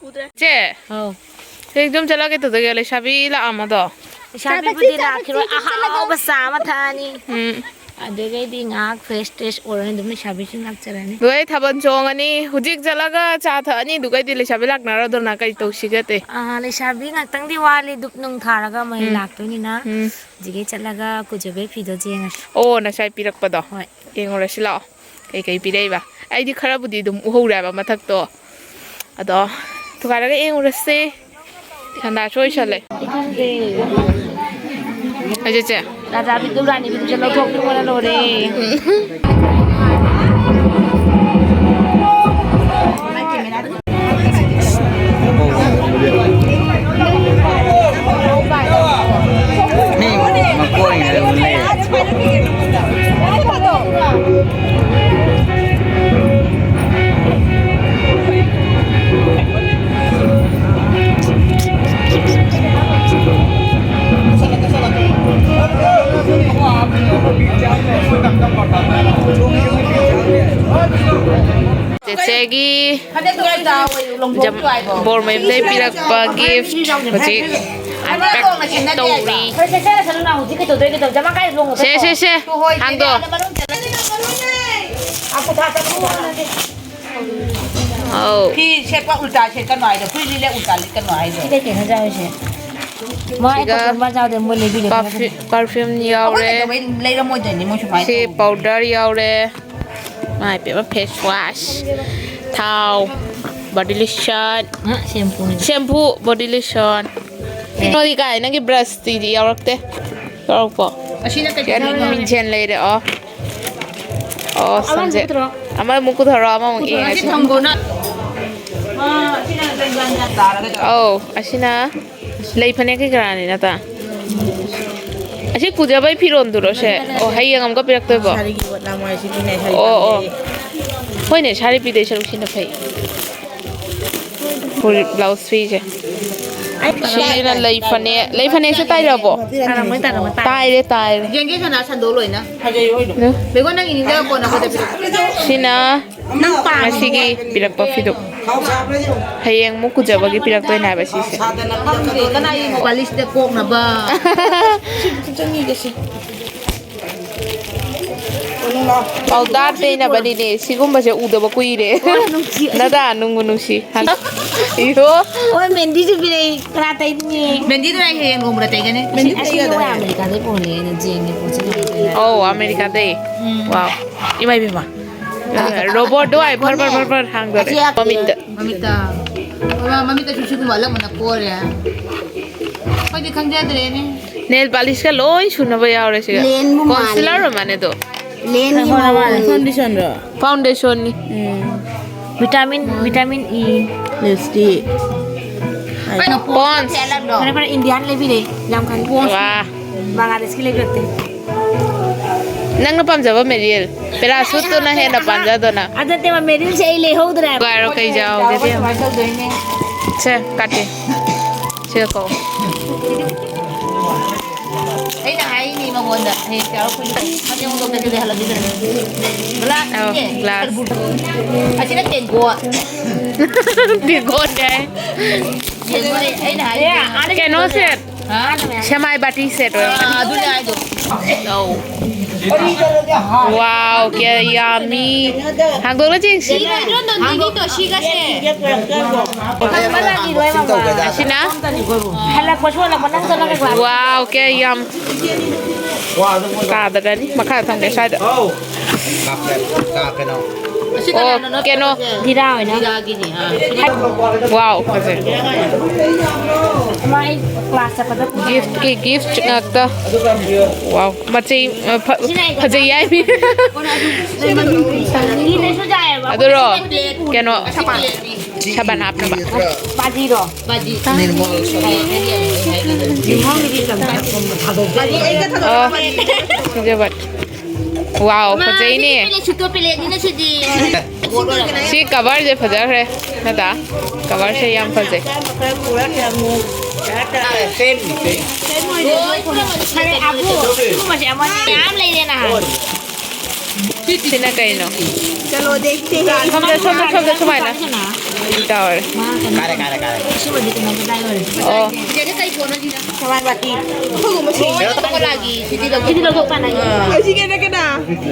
ꯎꯗ꯭ꯔꯦ꯫ ꯆꯦ꯫ ꯑꯧ꯫ ꯍꯧꯖꯤꯛ ꯑꯗꯨꯝ ꯆꯠꯂꯒꯦ ꯇꯧꯗꯣꯏꯒꯦ, ꯂꯩꯁꯥꯕꯤ ꯂꯥꯛꯑꯝꯃꯗꯣ꯫ ꯂꯩꯁꯥꯕꯤꯕꯨꯗꯤ ꯂꯥꯛꯈꯤꯔꯣꯏ, ꯑꯍꯥꯎꯕ ꯆꯥ ꯑꯃ ꯊꯛꯑꯅꯤ꯫ ꯎꯝ꯫ ꯑꯗꯨꯗꯩꯗꯤ ꯉꯥꯏꯍꯥꯛ fresh ꯇ꯭ꯔꯦꯁ ꯑꯣꯏꯔꯅꯤ, ꯑꯗꯨꯝ ꯂꯩꯁꯥꯕꯤꯁꯤꯡ ꯂꯥꯛꯆꯔꯅꯤ꯫ ꯑꯗꯨ ꯑꯩ ꯊꯥꯕꯜ ꯆꯣꯡꯉꯅꯤ, ꯍꯧꯖꯤꯛ ꯆꯠꯂꯒ ꯆꯥ ꯊꯛꯑꯅꯤ, ꯑꯗꯨꯒꯩꯗꯤ ꯂꯩꯁꯥꯕꯤ ꯂꯥꯛꯅꯔꯗꯨꯅ ꯀꯩ ꯇꯧꯁꯤꯒꯦ ꯑꯇꯩ? ꯑꯥ, ꯂꯩꯁꯥꯕꯤ ꯉꯥꯛꯇꯪꯗꯤ ꯋꯥꯠꯂꯤ, ꯙꯨꯞ ꯅꯨꯡ ꯊꯥꯔꯒ ꯃꯩ ꯎꯝ꯫ ꯂꯥꯛꯇꯣꯏꯅꯤꯅ꯫ ꯎꯝ꯫ ꯍꯧꯖꯤꯛꯀꯤ ꯆꯠꯂꯒ ꯀꯨꯖꯕꯩ ꯐꯤꯗꯣ ꯌꯦꯡꯉꯁꯤ꯫ ꯑꯣ, ꯅꯁꯥꯏ ꯄꯤꯔꯛꯄꯗꯣ꯫ ꯍꯣꯏ꯫ ꯌꯦꯡꯉꯨꯔꯁꯤ ꯂꯥꯛꯑꯣ꯫ ꯀꯩꯀꯩ ꯄꯤꯔꯛꯏꯕ? ꯑꯩꯗꯤ ꯈꯔꯕꯨꯗꯤ ꯑꯗꯨꯝ ꯎꯍꯧꯔꯦꯕ ꯃꯊꯛꯇꯣ꯫ ꯑꯗꯣ ꯊꯨꯒꯥꯏꯔꯒ ꯌꯦꯡꯉꯨꯔꯁꯦ꯫ ꯁꯟꯗꯥꯁꯨ ꯑꯣꯏꯁꯜꯂꯦ꯫ ꯑꯩ ꯈꯪꯗꯦ꯫ ꯑꯩꯁꯦ ꯆꯦ꯫ ꯔꯥꯖꯥꯕꯤꯗꯨ ꯔꯥꯅꯤꯕꯤꯗꯨꯁꯨ ꯂꯧꯊꯣꯛꯄꯤꯔꯣꯅ ꯂꯣꯏꯔꯦ꯫ ꯃꯤ ꯃꯀꯣꯏꯅ ꯑꯗꯨꯝ ꯂꯩ꯫ ꯆꯦꯆꯦꯒꯤ ꯖꯝ-, ꯕꯣꯔ ꯃꯌꯨꯝꯗꯩ ꯄꯤꯔꯛꯄ gift ꯍꯧꯖꯤꯛ unpack ꯇꯧꯔꯤ꯫ ꯁꯦ, ꯁꯦ, ꯁꯦ, ꯍꯥꯡꯗꯣ꯫ ꯑꯧ꯫ ꯐꯤ ꯁꯦꯠꯄ ꯎꯜꯇꯥ ꯁꯦꯠꯀꯅꯣ ꯍꯥꯏꯗꯣ, ꯐꯨꯔꯤꯠ ꯂꯤꯠꯂꯦ ꯎꯜꯇꯥ ꯂꯤꯠꯀꯅꯣ ꯍꯥꯏꯗꯣ꯫ ꯁꯤꯗ ꯀꯩꯅꯣ ꯆꯥꯔꯤꯁꯦ? ꯃꯥ ꯑꯩ ꯁꯤꯒ ꯀꯣꯇꯟ ꯃꯆꯥꯗꯣ ꯃꯣꯏ ꯂꯩꯕꯤꯔꯦ꯫ Perfume, perfume ꯑꯩꯈꯣꯏ ꯌꯥꯎꯔꯦ꯫ ꯀꯩꯗꯧꯕꯩ ꯂꯩꯔꯝꯃꯣꯏꯗꯣꯏꯅꯤ ꯃꯣꯏ ꯁꯨꯃꯥꯏꯅ ꯁꯤ ꯇꯧꯕꯗꯣ꯫ Powder ꯌꯥꯎꯔꯦ꯫ ꯃꯥꯏ ꯄꯦꯝꯃ, face wash, ꯊꯥꯎ, body lotion, ꯑ, shampoo ꯅꯤ꯫ Shampoo, body lotion꯫ ꯑꯦ꯫ ꯅꯣꯏꯗꯤ ꯀꯥꯏ? ꯅꯪꯒꯤ brush ꯇꯤ ꯌꯥꯎꯔꯛꯇꯦ꯫ ꯌꯥꯎꯔꯛꯄꯣ? ꯑꯁꯤꯅ ꯀꯩ ꯁꯤ ꯑꯅꯤ ꯀꯩꯅꯣ? ꯃꯤꯡꯁꯦꯟ ꯂꯩꯔꯦ, ꯑꯣ꯫ ꯑꯣ, ꯑꯃꯃꯨꯛ ꯁꯝꯁꯦ꯫ ꯄꯨꯊꯣꯔꯛꯑꯣ꯫ ꯑꯃꯃꯨꯛ ꯄꯨꯊꯣꯔꯛꯑꯣ, ꯑꯃꯃꯨꯛ ꯄꯨꯊꯣꯔꯛꯑꯣ, ꯑꯁꯤ ꯌꯦꯡꯉꯁꯤ꯫ ꯊꯝꯈꯣ ꯅꯪ꯫ ꯑꯥ, ꯑꯁꯤꯅ ꯀꯩ ꯒ꯭ꯌꯥꯟ ꯒ꯭ꯌꯥꯟ ꯇꯥꯔꯒ ꯇꯧꯔꯦ꯫ ꯑꯧ, ꯑꯁꯤꯅ ꯂꯩ ꯐꯅꯦꯛ ꯀꯩ ꯀꯔꯥꯅꯤ ꯅꯠꯇ꯭ꯔꯥ? ꯑꯁꯤ ꯀꯨꯖꯕꯩ ꯐꯤꯔꯣꯟꯗꯨꯔꯣ ꯁꯦ? ꯑꯣ, ꯍꯌꯦꯡ ꯑꯃꯨꯛꯀ ꯄꯤꯔꯛꯇꯣꯏꯕꯣ? ꯁꯥꯔꯤꯒꯤ ꯄꯣꯠ ꯂꯥꯡ ꯍꯥꯏꯁꯤꯗꯤꯅꯦ, ꯁꯥꯔꯤ ꯑꯣ, ꯑꯣ꯫ ꯐꯅꯦꯛ꯫ ꯍꯣꯏꯅꯦ, ꯁꯥꯔꯤ ꯄꯤꯗꯣꯏ ꯁꯔꯨꯛ ꯁꯤꯅ ꯐꯩ꯫ ꯐꯨꯔꯤꯠ ꯕ꯭ꯂꯥꯎꯁ ꯐꯤꯁꯦ꯫ ꯑꯩ ꯁꯤꯁꯤꯅ ꯂꯩ ꯐꯅꯦꯛ꯫ ꯂꯩ ꯐꯅꯦꯛꯁꯦ ꯇꯥꯏꯔꯕꯣ? ꯇꯥꯔꯝꯃꯣꯏ, ꯇꯥꯔꯝꯃꯣꯏ, ꯇꯥꯔꯦ꯫ ꯇꯥꯏꯔꯦ, ꯇꯥꯏꯔꯦ꯫ ꯌꯦꯡꯒꯦ ꯁꯅꯥ, ꯁꯟꯗꯣꯛ ꯂꯣꯏꯅ꯫ ꯐꯖꯩ ꯑꯣꯏꯅ꯫ ꯕꯦꯒꯣ, ꯅꯪꯒꯤ ꯅꯤꯡꯖꯪꯉꯛꯄꯣ ꯅꯈꯨꯠꯇ ꯄꯤꯔꯛꯑꯣ꯫ ꯁꯤꯅ ꯅꯪ ꯄꯥꯝꯃꯤꯁꯦ꯫ ꯉꯁꯤꯒꯤ ꯄꯤꯔꯛꯄ ꯐꯤꯗꯨꯛ꯫ ꯍꯌꯦꯡ ꯑꯃꯨꯛ ꯀꯨꯖꯕꯒꯤ ꯄꯤꯔꯛꯇꯣꯏꯅꯦ ꯍꯥꯏꯕ ꯁꯤꯁꯦ꯫ ꯈꯪꯗꯦ, ꯀꯅꯥꯒꯤ ꯃꯣꯕꯥꯏꯜꯁꯤꯗ ꯀꯣꯛꯅꯕ? ꯁꯤ ꯈꯤꯇꯪ ꯌꯦꯡꯒꯦ ꯁꯤ꯫ ꯄꯥꯎꯗꯥꯔ ꯇꯩꯅꯕꯅꯤꯅꯦ꯫ ꯁꯤꯒꯨꯝꯕꯁꯦ ꯎꯗꯕ ꯀꯨꯏꯔꯦ꯫ ꯑꯣ, ꯅꯨꯡꯁꯤ꯫ ꯅꯗꯥ, ꯅꯨꯡꯕꯨ ꯅꯨꯡꯁꯤ꯫ ꯏꯍꯣ꯫ ꯑꯣ, ꯃꯦꯟꯗꯤꯁꯨ ꯄꯤꯔꯛꯏ꯫ ꯀꯅꯥ ꯇꯩꯅꯤ? ꯃꯦꯟꯗꯤꯗꯣ ꯑꯩ ꯍꯌꯦꯡ ꯅꯣꯡꯃꯗ ꯇꯩꯒꯅꯤ꯫ ꯃꯦꯟꯗꯤ ꯑꯁꯤ ꯇꯩꯒꯗ꯭ꯔꯥ? ꯑꯃꯦꯔꯤꯀꯥꯗꯩ ꯄꯨꯍꯜꯂꯦ ꯑꯩꯅ ꯖꯦꯟꯒꯤ ꯄꯣꯠꯁꯦ ꯂꯩꯔꯦ꯫ ꯑꯧ, ꯑꯃꯦꯔꯤꯀꯥꯗꯩ꯫ ꯎꯝ꯫ ꯋꯥꯎ꯫ ꯏꯃꯥꯏ ꯄꯦꯝꯃ꯫ ꯔꯣꯕꯣꯠꯇꯣ ꯑꯩ ꯐꯔ ꯐꯔ ꯐꯔ ꯐꯔ ꯍꯥꯡꯗꯣꯔꯦ꯫ ꯑꯁꯤ ꯃꯃꯤꯠꯇ꯫ ꯃꯃꯤꯠꯇ꯫ ꯃꯃꯤꯠꯇꯁꯨ ꯁꯤꯒꯨꯝꯕ ꯑꯂꯛ ꯃꯅꯛ ꯀꯣꯔꯦ꯫ ꯑꯩꯈꯣꯏꯗꯤ ꯈꯪꯖꯗ꯭ꯔꯦꯅꯦ꯫ Nail polish ꯀ ꯂꯣꯏ ꯁꯨꯅꯕ ꯌꯥꯎꯔꯦ ꯁꯤꯒ꯫ ꯂꯦꯟꯕꯨ ꯃꯥꯜꯂꯦ꯫ Concealer ꯑꯣꯏꯔ ꯃꯥꯜꯂꯦ ꯑꯗꯣ꯫ ꯂꯦꯟꯒꯤ ꯃꯑꯣꯡ꯫ Foundation ꯔꯣ? Foundation ꯅꯤ꯫ ꯎꯝ꯫ Vitamin, vitamin E꯫ Lipstick꯫ ꯀꯩꯅꯣ Pond's꯫ ꯐꯔꯦ, ꯐꯔꯦ, Indian ꯂꯩꯕꯤꯔꯦ꯫ ꯌꯥꯝ ꯈꯪꯉꯤ꯫ ꯋꯥ꯫ ꯕꯪꯒ꯭ꯂꯥꯗꯦꯁꯀꯤ ꯂꯩꯕꯤꯔꯛꯇꯦ꯫ ꯅꯪꯅ ꯄꯥꯝꯖꯕ ꯃꯦꯔꯤꯌꯦꯜ꯫ Parachute ꯇꯨꯅ ꯍꯦꯟꯅ ꯄꯥꯝꯖꯗꯅ꯫ ꯑꯗꯨ ꯅꯠꯇꯦꯕ, ꯃꯦꯔꯤꯌꯦꯜꯁꯦ ꯑꯩ ꯂꯩꯍꯧꯗ꯭ꯔꯦ ꯍꯥꯏꯕ꯫ ꯀꯥꯏꯔꯣ, ꯀꯩ ꯌꯥꯎꯒꯦ? ꯁꯨꯃꯥꯏꯅ ꯇꯧꯗꯣꯏꯅꯦ꯫ ꯁꯦ, ꯀꯥꯇꯤ꯫ ꯁꯤꯒ ꯀꯧ꯫ ꯑꯩꯅ ꯍꯥꯏꯅꯤ, ꯃꯉꯣꯟꯗ ꯐꯣꯟꯗ ꯍꯦꯛ ꯌꯥꯎꯔꯛꯄꯩꯗꯨꯗ ꯃꯇꯦꯛ ꯃꯇꯣꯛꯇ ꯀꯩꯗꯧ ꯍꯜꯂꯛꯈꯤꯗꯣꯏꯅꯣ? ꯒ꯭ꯂꯥꯁ ꯑꯧ, ꯏꯅꯦ, ꯒ꯭ꯂꯥꯁ꯫ ꯇꯔꯕꯨꯖ꯫ ꯑꯁꯤꯅ ꯇꯦꯡꯀꯣꯠ꯫ ꯇꯦꯡꯀꯣꯠ ꯍꯥꯏ꯫ ꯇꯦꯡꯀꯣꯠ ꯑꯩꯅ ꯍꯥꯏꯔꯤꯁꯦ꯫ ꯀꯩꯅꯣ ꯁꯦꯠ꯫ ꯍꯥ? ꯁꯦꯃꯥꯏ ꯕꯥꯇꯤ ꯁꯦꯠ ꯑꯣꯏꯔꯝꯒꯅꯤ꯫ ꯑꯥ, ꯑꯗꯨꯅꯦ ꯍꯥꯏꯗꯣ꯫ ꯑꯧ꯫ Wow, ꯀꯌꯥ yummy꯫ ꯍꯥꯡꯗꯣꯛꯂ ꯌꯦꯡꯁꯤ꯫ ꯁꯤ ꯂꯣꯏꯗ꯭ꯔꯣ ꯅꯣꯟꯗꯤꯅꯤꯗꯣ ꯁꯤꯒꯁꯦ? ꯑꯁꯤꯅ? ꯍꯜꯂꯛꯄꯁꯨ ꯍꯜꯂꯛꯄ ꯅꯪ ꯆꯠꯂꯒ ꯒ꯭ꯂꯥꯁ꯫ Wow, ꯀꯌꯥ ꯌꯥꯝ ꯀꯥꯗꯒꯅꯤ꯫ ꯃꯈꯥꯗ ꯊꯝꯒꯦ, ꯁ꯭ꯋꯥꯏꯗ꯫ ꯀꯥꯞꯄꯦ, ꯀꯥꯞꯄꯦ ꯅꯪ꯫ ꯑꯁꯤ ꯑꯣ, ꯀꯅꯥꯅꯣ ꯀꯩꯅꯣ꯫ ꯅꯠꯇꯕꯁꯦ? ꯙꯤꯔꯥ ꯍꯣꯏꯅ꯫ ꯙꯤꯔꯥꯒꯤꯅꯤ, ꯑꯥ꯫ Wow, ꯐꯖꯩ꯫ ꯑꯃ ꯑꯩ ꯀ꯭ꯂꯥꯁ ꯆꯠꯄꯗ ꯄꯨꯔꯛꯄ꯫ Gift ꯀꯤ gift ꯉꯥꯛꯇ꯫ Wow, ꯃꯆꯩ, ꯑ, ꯐ-, ꯐꯖꯩ ꯍꯥꯏꯃꯤ꯫ ꯁꯤꯅꯁꯨ ꯌꯥꯏꯑꯕ꯫ ꯑꯗꯨꯔꯣ? ꯀꯩꯅꯣ, ꯁꯥꯄꯥꯟ꯫ ꯁꯥꯕꯟ ꯍꯥꯞꯅꯕ꯫ ꯕꯥꯖꯤꯔꯣ? ꯕꯥꯖꯤ꯫ ꯅꯤꯔꯃꯜ ꯁꯥꯄꯥꯟ꯫ ꯅꯤꯔꯃꯜꯒꯤꯗꯤ ꯆꯝ-, ꯆꯝ-, ꯊꯥꯗꯣꯛꯄ꯫ ꯕꯥꯖꯤ ꯑꯩꯒ ꯊꯥꯗꯣꯛꯄ꯫ ꯑꯣ, ꯁꯤꯖꯕꯠ꯫ Wow, ꯃꯥ, ꯐꯖꯩꯅꯦ꯫ ꯁꯤꯗꯤ ꯄꯦꯂꯦꯠ ꯁꯨꯠꯇꯣ ꯄꯦꯂꯦꯠꯅꯤꯅ ꯁꯤꯗꯤ꯫ ꯁꯤ cover ꯁꯦ ꯐꯖꯈ꯭ꯔꯦ, ꯅꯠꯇ꯭ꯔꯥ? Cover ꯁꯦ ꯌꯥꯝ ꯐꯖꯩ꯫ ꯐꯦꯟꯅꯤ, ꯐꯦꯟ꯫ ꯂꯣꯏ ꯄꯨꯝꯅꯃꯛ ꯐꯔꯦ, ꯑꯕꯨ, ꯁꯤꯒꯨꯝꯕꯁꯦ ꯑꯃ ꯃꯌꯥꯝ ꯂꯩꯔꯦꯅ꯫ ꯁꯤꯅ ꯀꯩꯅꯣ? ꯆꯂꯣ, ꯗꯦꯈꯇꯦ ꯍꯦ꯫ ꯁꯣꯝꯗ, ꯁꯣꯝꯗ, ꯁꯣꯝꯗ ꯁꯨꯃꯥꯏꯅ꯫ ꯇꯧꯔꯦ꯫ ꯀꯥꯔꯦ, ꯀꯥꯔꯦ, ꯀꯥꯔꯦ꯫ ꯁꯤꯃꯗꯤ ꯀꯩꯅꯣꯝꯇ ꯗꯥꯏ ꯑꯣꯏꯔꯦ꯫ ꯑꯣ꯫ ꯆꯦꯆꯦ, ꯀꯩ ꯀꯣꯟꯅꯣ ꯁꯤꯅ? ꯁꯦꯃꯥꯏ ꯕꯥꯇꯤ꯫ ꯑꯩꯈꯣꯏꯒꯨꯝꯕ ꯁꯦꯝꯕ꯫ ꯂꯣꯏ ꯇꯣꯀꯣꯂꯥꯒꯤ ꯁꯤꯗꯤ ꯂꯧꯊꯣꯛ-, ꯁꯤꯗꯤ ꯂꯧꯊꯣꯛ ꯇꯥꯅ ꯑꯩ꯫ ꯑꯩ ꯁꯤ ꯀꯩꯅꯣ ꯀꯅꯥ?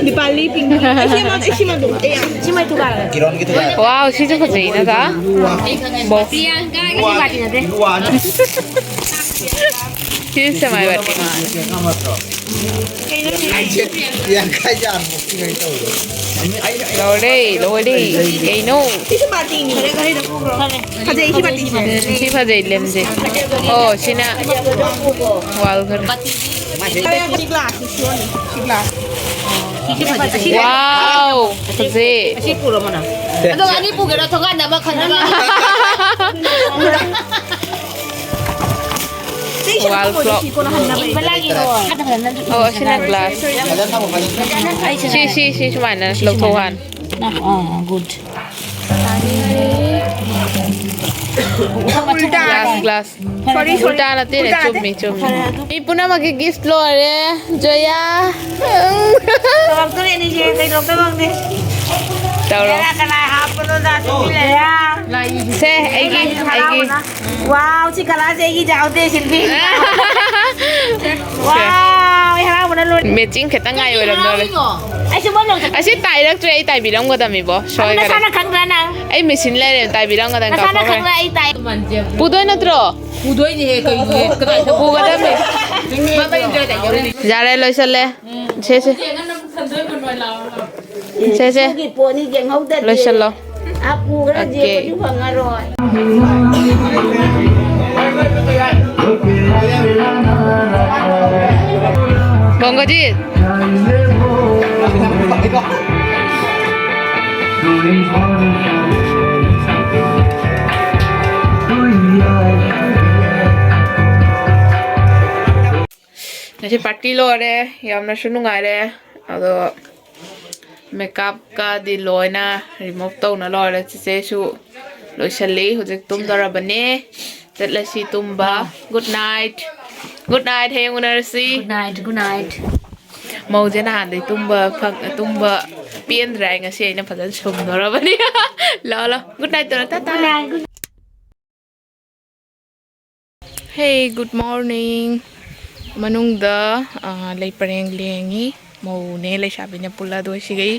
ꯗꯤꯄꯥꯂꯤ ꯄꯤꯡ꯫ ꯑꯩ ꯁꯤ ꯑꯃ, ꯑꯩ ꯁꯤ ꯑꯃ ꯑꯗꯨꯝ꯫ ꯑꯩ ꯌꯥꯝ ꯁꯤ ꯃꯩ ꯊꯨꯒꯥꯏꯔꯒ꯫ ꯀꯤꯔꯣꯟꯒꯤꯗꯨ ꯀꯥꯏ? Wow, ꯁꯤꯁꯨ ꯐꯖꯩ, ꯅꯠꯇ꯭ꯔꯥ? ꯕꯣꯛꯁ꯫ ꯄ꯭ꯔꯤꯌꯥꯡꯀꯥꯒꯤ ꯁꯤ ꯕꯥꯇꯤ ꯅꯠꯇꯦ꯫ ꯁꯤꯁꯨ ꯁꯦꯃꯥꯏ ꯕꯥꯇꯤ ꯃꯥꯜꯂꯦ꯫ ꯄ꯭ꯔꯤꯌꯥꯡꯀꯥ ꯌꯥꯝ ꯅꯣꯛꯅꯤꯡꯉꯥꯏ ꯇꯧꯋꯦ꯫ ꯂꯣꯏꯔꯦ, ꯂꯣꯏꯔꯦ꯫ ꯀꯩꯅꯣ? ꯁꯤꯁꯨ ꯕꯥꯇꯤꯅꯤ꯫ ꯐꯔꯦ, ꯐꯔꯦ꯫ ꯐꯖꯩ, ꯁꯤ ꯕꯥꯇꯤꯁꯦ꯫ ꯁꯤ ꯐꯖꯩ, ꯂꯦꯝꯖꯩ꯫ ꯑꯣ, ꯁꯤꯅ ꯋꯥꯜ ꯈꯔ꯫ ꯁꯤ ꯒ꯭ꯂꯥꯁ, ꯁꯤ ꯁꯤꯌꯣꯔꯅꯤ꯫ ꯁꯤ ꯒ꯭ꯂꯥꯁ꯫ ꯁꯤ ꯐꯖꯩ꯫ ꯋꯥꯎ, ꯐꯖꯩ꯫ ꯑꯁꯤ ꯄꯨꯔꯣ, ꯃꯅꯥ꯫ ꯑꯗꯣ ꯑꯅꯤ ꯄꯨꯒꯦꯔꯣ? ꯊꯣꯡꯒꯥꯟꯗ ꯑꯃ ꯈꯜꯂꯒ꯫ ꯁꯤ ꯋꯥꯜ ꯁꯤꯌꯣꯔ ꯀ꯭ꯂꯣꯛ꯫ ꯁꯤ ꯀꯣꯟꯅ ꯍꯟꯅꯕ꯫ ꯏꯟꯕ ꯂꯥꯛꯏꯔꯣ? ꯑꯣ, ꯑꯁꯤꯅ ꯒ꯭ꯂꯥꯁ꯫ ꯐꯖꯅ ꯊꯝꯃꯣ, ꯐꯖꯅ ꯊꯝꯃꯣ꯫ ꯁꯤ, ꯁꯤ, ꯁꯤ ꯁꯨꯃꯥꯏꯅ ꯂꯧꯊꯣꯛꯍꯟ꯫ Ah, ah, good. ꯎꯜꯇꯥ꯫ Glass, glass. Sorry, sorry. ꯎꯜꯇꯥ ꯅꯠꯇꯦꯅꯦ, ꯎꯜꯇꯥ ꯅꯠꯇꯦ꯫ ꯆꯨꯝꯃꯤ, ꯆꯨꯝꯃꯤ꯫ ꯐꯔꯦ, ꯑꯗꯨ꯫ ꯃꯤ ꯄꯨꯝꯅꯃꯛꯀꯤ gift ꯂꯣꯏꯔꯦ, ꯖꯣꯌꯥ꯫ ꯇꯧꯔꯛꯇꯣꯔꯦ ꯑꯅꯤꯁꯦ, ꯀꯩꯗꯧꯔꯛꯇꯣꯏ ꯈꯪꯗꯦ꯫ ꯇꯧꯔꯣ꯫ ꯀꯅꯥ, ꯀꯅꯥ ꯍꯥꯞꯄꯅꯣ, ꯖꯥꯁꯃꯤꯟ ꯂꯩꯔꯦ꯫ ꯁꯦ, ꯑꯩꯒꯤ, ꯑꯩꯒꯤ꯫ ꯋꯥꯎ, ꯁꯤ colourꯁꯦ ꯑꯩꯒꯤ ꯌꯥꯎꯗꯦ, ꯁꯤꯜꯚꯤ꯫ ꯋꯥꯎ, ꯑꯩ ꯍꯔꯥꯎꯕꯅ ꯂꯣꯏꯔꯦ꯫ Matching ꯈꯤꯇꯪ ꯉꯥꯏ ꯑꯣꯏꯔꯝꯗꯧꯔꯦ꯫ ꯑꯩꯁꯨ ꯃꯣꯏ ꯂꯧ-, ꯑꯁꯤ ꯇꯥꯏꯔꯛꯇ꯭ꯔꯦ, ꯑꯩ ꯇꯥꯏꯕꯤꯔꯝꯒꯗꯕꯅꯤꯕꯣ, ꯑꯗꯨ ꯁꯣꯏꯈꯔꯦ꯫ ꯅꯁꯥꯅ ꯈꯪꯗ꯭ꯔꯥ ꯅꯪ? ꯑꯩ machine ꯂꯩꯔꯦ, ꯇꯥꯏꯕꯤꯔꯝꯒꯗꯕꯅꯤ, ꯅꯁꯥꯅ ꯀꯥꯎꯊꯣꯛꯈ꯭ꯔꯦ꯫ ꯈꯪꯕ꯭ꯔꯥ ꯑꯩ ꯇꯥꯏ? ꯄꯨꯗꯣꯏ ꯅꯠꯇ꯭ꯔꯣ? ꯄꯨꯗꯣꯏꯅꯦꯍꯦ, ꯀꯩꯅꯣꯍꯦ? ꯀꯗꯥꯏꯗ ꯄꯨꯒꯗꯕꯅꯤ꯫ ꯃꯃꯩꯗ ꯀꯩꯗꯧꯔꯤ? ꯌꯥꯔꯦ, ꯂꯣꯏꯁꯜꯂꯦ꯫ ꯁꯦ, ꯁꯦ꯫ ꯁꯦ, ꯁꯦ꯫ ꯏꯁꯣꯔꯒꯤ ꯄꯣꯠꯅꯤ, ꯌꯦꯡꯍꯧꯗꯗꯤ꯫ ꯂꯣꯏꯁꯜꯂꯣ꯫ ꯑꯥ, ꯄꯨꯈ꯭ꯔ ꯑꯣꯀꯦ꯫ ꯌꯦꯡꯕꯁꯨ ꯐꯪꯉꯔꯣꯏ꯫ ꯀꯣꯡꯒꯣꯖꯤꯠ꯫ ꯉꯁꯤ party ꯂꯣꯏꯔꯦ, ꯌꯥꯝꯅꯁꯨ ꯅꯨꯡꯉꯥꯏꯔꯦ꯫ ꯑꯗꯣ makeupꯀꯗꯤ ꯂꯣꯏꯅ remove ꯇꯧꯅ ꯂꯣꯏꯔꯦ꯫ ꯆꯤꯆꯦꯁꯨ ꯂꯣꯏꯁꯜꯂꯤ, ꯍꯧꯖꯤꯛ ꯇꯨꯝꯗꯧꯔꯕꯅꯦ꯫ ꯆꯠꯂꯁꯤ ꯇꯨꯝꯕ꯫ Good night꯫ Good night, ꯍꯌꯦꯡ ꯎꯅꯔꯁꯤ꯫ Good night, good night꯫ ꯃꯧꯁꯦ ꯅꯍꯥꯟꯗꯩ ꯇꯨꯝꯕ ꯐꯪ-, ꯇꯨꯝꯕ ꯄꯦꯟꯗ꯭ꯔꯦ꯫ ꯑꯩ ꯉꯁꯤ ꯑꯩꯅ ꯐꯖꯅ ꯁꯨꯝꯗꯧꯔꯕꯅꯤ꯫ ꯂꯥꯛꯑꯣ, ꯂꯥꯛꯑꯣ꯫ Good night ꯇꯧꯔꯣ, Tata. Good night, good night꯫ Hey, good morning꯫ ꯃꯅꯨꯡꯗ, ꯑ, ꯂꯩ ꯄꯔꯦꯡ ꯂꯦꯡꯉꯤ꯫ ꯃꯧꯅꯦ ꯂꯩꯁꯥꯕꯤꯅꯦ ꯄꯨꯜꯂ꯫ ꯑꯗꯣ ꯁꯤꯒꯩ,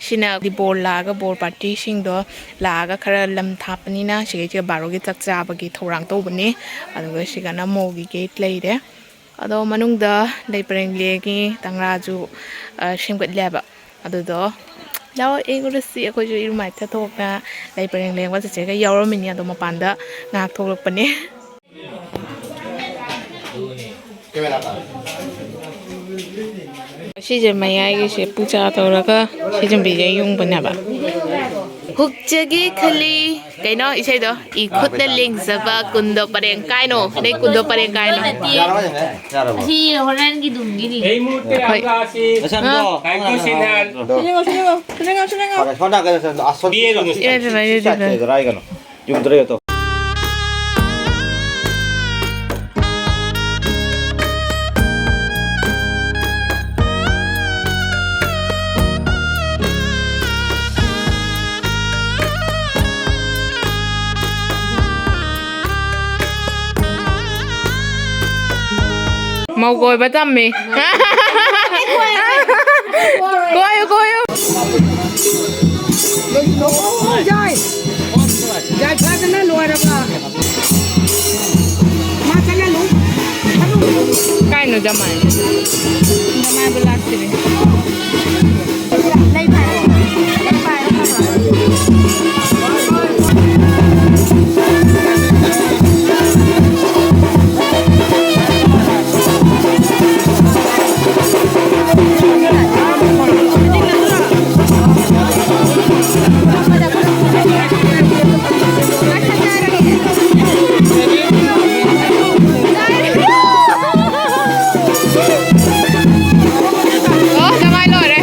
ꯁꯤꯅ ꯕꯣꯔ ꯂꯥꯛꯑꯒ, ꯕꯣꯔ partyꯁꯤꯡꯗꯣ ꯂꯥꯛꯑꯒ ꯈꯔ ꯂꯝ ꯊꯥꯞꯄꯅꯤꯅ ꯁꯤꯒꯩꯁꯤꯒ ꯕꯥꯔꯣꯒꯤ ꯆꯥꯛ ꯆꯥꯕꯒꯤ ꯊꯧꯔꯥꯡ ꯇꯧꯕꯅꯦ꯫ ꯑꯗꯨꯒ ꯁꯤꯒꯅ ꯃꯧꯒꯤ gate ꯂꯩꯔꯦ꯫ ꯑꯗꯣ ꯃꯅꯨꯡꯗ ꯂꯩ ꯄꯔꯦꯡ ꯂꯦꯡꯉꯤ, ꯇꯪꯔꯥꯁꯨ, ꯑ, ꯁꯦꯝꯒꯠꯂꯦꯕ꯫ ꯑꯗꯨꯗꯣ ꯂꯥꯛꯑꯣ ꯌꯦꯡꯉꯨꯔꯁꯤ꯫ ꯑꯩꯈꯣꯏꯁꯨ ꯏꯔꯨ ꯃꯥꯏꯊ ꯊꯣꯛꯅ ꯂꯩ ꯄꯔꯦꯡ ꯂꯦꯡꯕ ꯆꯤꯆꯦꯒ ꯌꯥꯎꯔꯝꯃꯤꯅꯤ꯫ ꯑꯗꯣ ꯃꯄꯥꯟꯗ ꯉꯥꯏꯍꯥꯛ ꯊꯣꯛꯂꯛꯄꯅꯦ꯫ ꯁꯤꯁꯦ ꯃꯌꯥꯏꯒꯤꯁꯦ ꯄꯨꯖꯥ ꯇꯧꯔꯒ ꯁꯤ ꯌꯨꯝꯕꯤꯁꯦ ꯌꯨꯡꯕꯅꯦꯕ꯫ ꯍꯨꯛꯆꯒꯦ ꯈꯜꯂꯤ꯫ ꯀꯩꯅꯣ ꯏꯁꯩꯗꯣ? ꯏꯈꯨꯠꯅ ꯂꯦꯡꯖꯕ ꯀꯨꯟꯗꯣ ꯄꯔꯦꯡ ꯀꯥꯏꯅꯣ? ꯅꯩ ꯀꯨꯟꯗꯣ ꯄꯔꯦꯡ ꯀꯥꯏꯅꯣ? ꯌꯥꯔꯕ ꯌꯦꯡꯉꯦ? ꯌꯥꯔꯕ? ꯑꯁꯤ ꯍꯣꯔꯦꯟꯒꯤ ꯗꯨꯝꯒꯤꯅꯤ꯫ ꯑꯩ ꯃꯨꯠꯇꯦ ꯍꯣꯏ꯫ ꯑꯪꯒꯥꯁꯤ꯫ ꯂꯩꯁꯥꯕꯤꯗꯣ, ꯑꯥ꯫ ꯀꯥꯏꯀꯨ ꯁꯤꯟꯍꯥꯟ꯫ ꯁꯣꯝ ꯅꯥꯀꯟꯗ, ꯁꯣꯝ ꯅꯥꯀꯟꯗ, ꯁꯣꯝ ꯅꯥꯀꯟꯗ꯫ ꯐꯔꯦ, ꯁꯣꯝ ꯅꯥꯀꯟꯗ, ꯁꯣꯝ ꯅꯥꯀꯟꯗ꯫ ꯑꯁ, ꯁꯣꯝ ꯌꯦꯔꯨꯝꯁꯦ꯫ ꯁꯤ ꯁꯥꯏꯠꯁꯦ ꯌꯦꯔꯨꯝ꯫ ꯌꯥꯔꯥꯏ ꯀꯩꯅꯣ? ꯌꯨꯝꯗ꯭ꯔꯦ ꯑꯗꯣ꯫ ꯍꯧꯒꯣꯏꯕ ꯇꯝꯃꯤ꯫ ꯀꯣꯏꯌꯨ, ꯀꯣꯏꯌꯨ꯫ ꯌꯥꯏ꯫ ꯌꯥꯏ ꯐꯥꯗꯅ ꯂꯣꯏꯔꯕ꯫ ꯃꯥ ꯆꯠꯍꯜꯂꯨ꯫ ꯀꯥꯏꯅꯣ ꯖꯃꯥꯏ? ꯖꯃꯥꯏꯕꯨ ꯂꯥꯛꯇ꯭ꯔꯤ꯫ ꯂꯩ ꯐꯥꯔꯦ꯫ ꯂꯩ ꯐꯥꯔꯦ꯫ ꯑꯣ, ꯅꯃꯥꯏ ꯂꯣꯏꯔꯦ꯫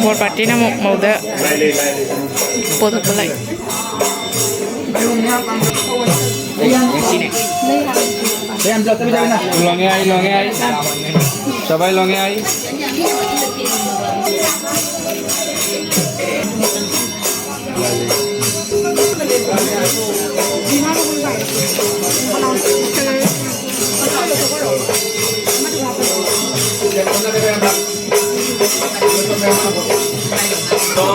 ꯕꯣꯔ ꯄꯥꯔꯇꯤꯅ ꯑꯃꯨꯛ ꯃꯧꯗ ꯄꯣꯠ ꯀꯛꯄ ꯂꯥꯛꯏ꯫ ꯂꯣꯡꯉꯦ ꯍꯥꯏ, ꯂꯣꯡꯉꯦ ꯍꯥꯏ꯫ ꯁꯕꯥꯏ ꯂꯣꯡꯉꯦ ꯍꯥꯏ꯫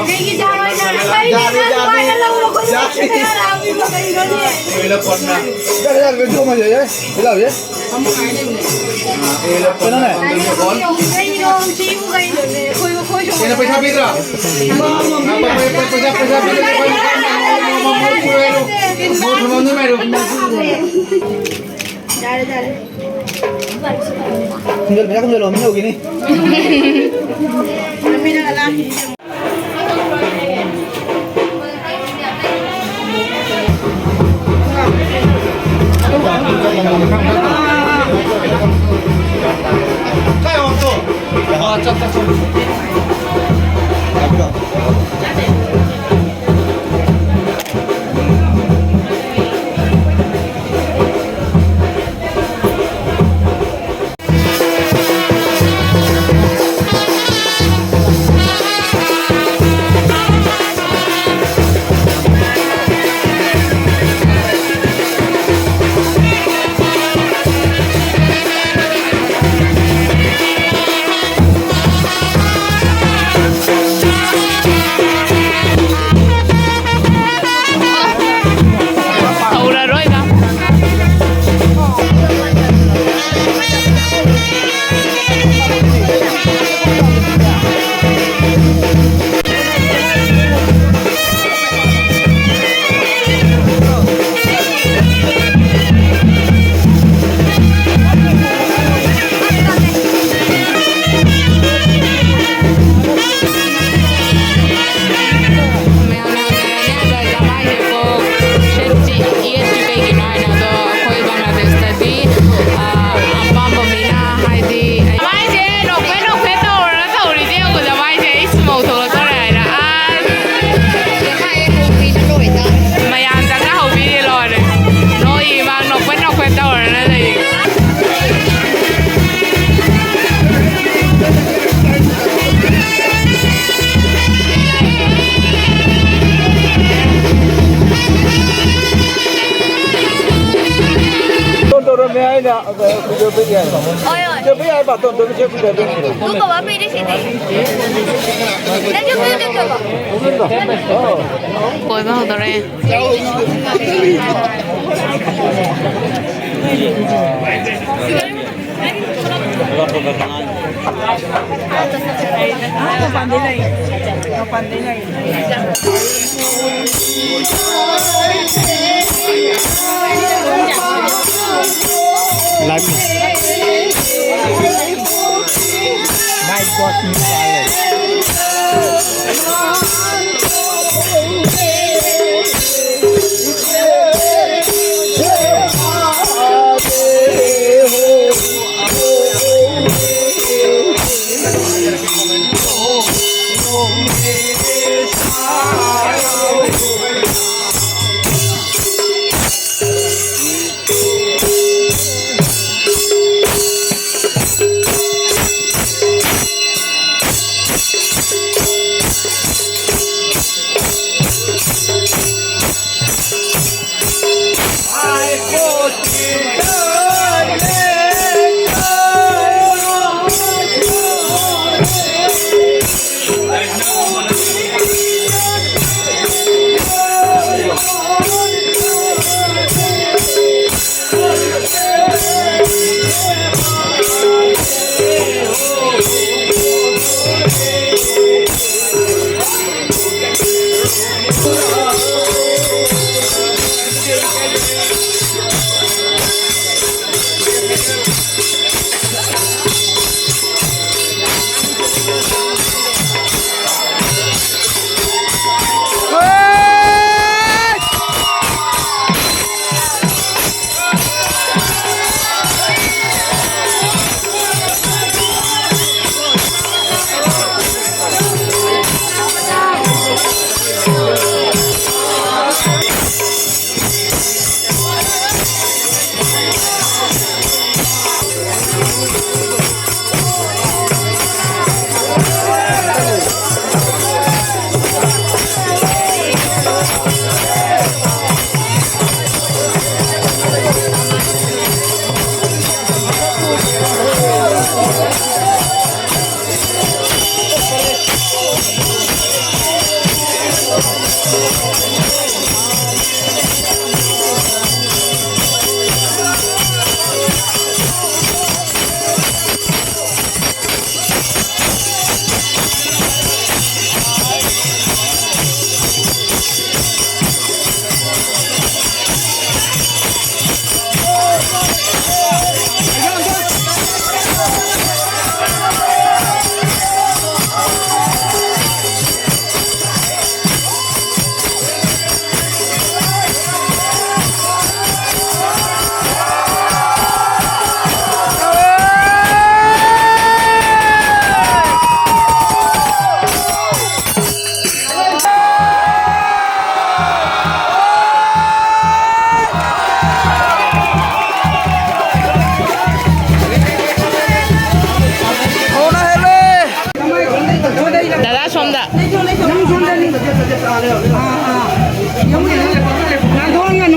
ꯀꯩꯒꯤ ꯌꯥꯔꯣꯏꯅ? ꯀꯩꯒꯤ ꯌꯥꯔꯣꯏꯅ? ꯂꯧꯔꯣ, ꯑꯩꯈꯣꯏ ꯌꯥꯔꯦ꯫ ꯀꯩꯅꯣꯅꯦ? ꯀꯩꯅꯣꯅꯦ? ꯀꯩꯅꯣ ꯄꯩꯁꯥ ꯄꯤꯗ꯭ꯔꯣ? ꯄꯩꯁꯥ, ꯄꯩꯁꯥ ꯄꯤꯗ꯭ꯔꯣ? ꯌꯥꯔꯦ, ꯌꯥꯔꯦ꯫ ꯈꯨꯝꯖꯤꯜꯂꯣ, ꯄꯩꯁꯥ ꯈꯨꯝꯖꯤꯜꯂꯣ, ꯃꯤ ꯌꯧꯈꯤꯅꯤ꯫ ꯍꯣꯏ, ꯍꯣꯏ꯫ ꯇꯨꯝꯕ ꯕꯥ ꯄꯤꯔꯤꯁꯤꯗꯤ꯫ ꯅꯪꯁꯨ ꯃꯤꯌꯨꯖꯤꯛ ꯊꯝꯃꯣ꯫ ꯀꯣꯏꯕ ꯍꯧꯗꯣꯔꯦ꯫ ꯗꯗꯥ ꯁꯣꯝꯗ꯫